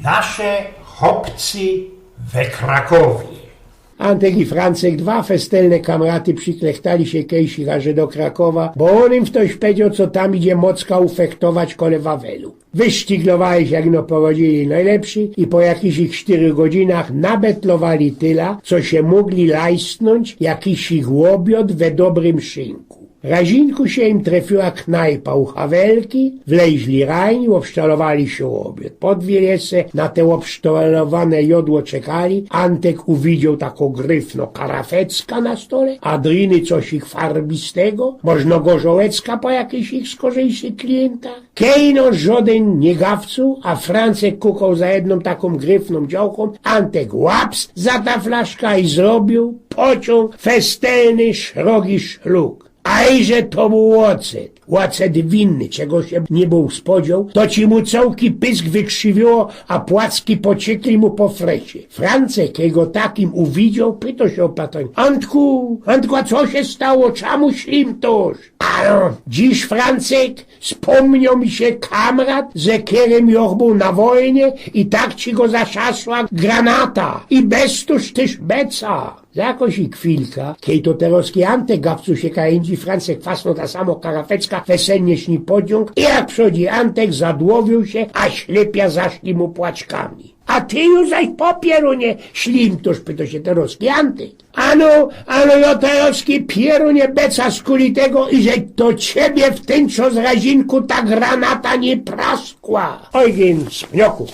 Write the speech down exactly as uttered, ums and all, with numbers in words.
Nasze chopcy we Krakowie. Antek i Francek, dwa festelne kamraty, prziklechtali sie kejsik aże do Krakowa, bo ônym ftoś pedziŏł, co tam idzie Mocka ufechtować kole Wawelu. Wysztiglowali sie, jak ino poradziyli nojlepszi, i po jakisich sztyrych godzinach nabetlowali tela, co sie mōgli lajstnōńć jakisich ôbiŏd we dobrym szynku. Razinku sie im trefiła knajpa u Hawelki, wleźli rajni, ôbszczelowali sie ôbiŏd. Podwielsie, na te ôbszczelowane jŏdło czekali. Antek uwidzioł takõ gryfnõ karafecka na stole, a driny cosik farbistego, możno gorzołecka po jakisich skorzejszych klientach. Kej ino żŏdyn niy gawcuł, a Francek kukoł za jednōm takōm gryfnōm dziołkōm, Antek łaps za ta flaszka i zrobiōł pociōng festelny, srogi szluk. A iże to bōł ôcet, ôcet winny, czego sie niy bōł spodzioł, to ci mu cołki pysk wykrzywiło, a płacki pociekli mu po fresie. Francek, kej go takim uwidzioł, pytoł sie ôpatrōnki: „Antku, Antku, a co sie stało? Czamu ślimtōsz?” „Ano, dziś, Francek, spōmnioł mi sie kamrat, ze kerym jŏ bōł na wojnie i tak ci go zaszasła granata. I bez tōż tyż beca.” Jakŏś i chwilka, kej to terŏzki Antek gawcuł sie kaj indzij, Francek fasnōł ta samo karafecka, weselnie sie niōm pociōng i jak przodzi Antek, zadłowioł sie, a ślepia zaszli mu płaczkami. „A ty już zaś po pierōnie ślimtōsz?” pytoł sie terŏzki Antek. „Ano, ano, jŏ terŏzki, pierōnie, beca skuli tego, iże to ciebie w tyn czŏs, razinku, ta granata niy praskła.” Ojgyn Smioku.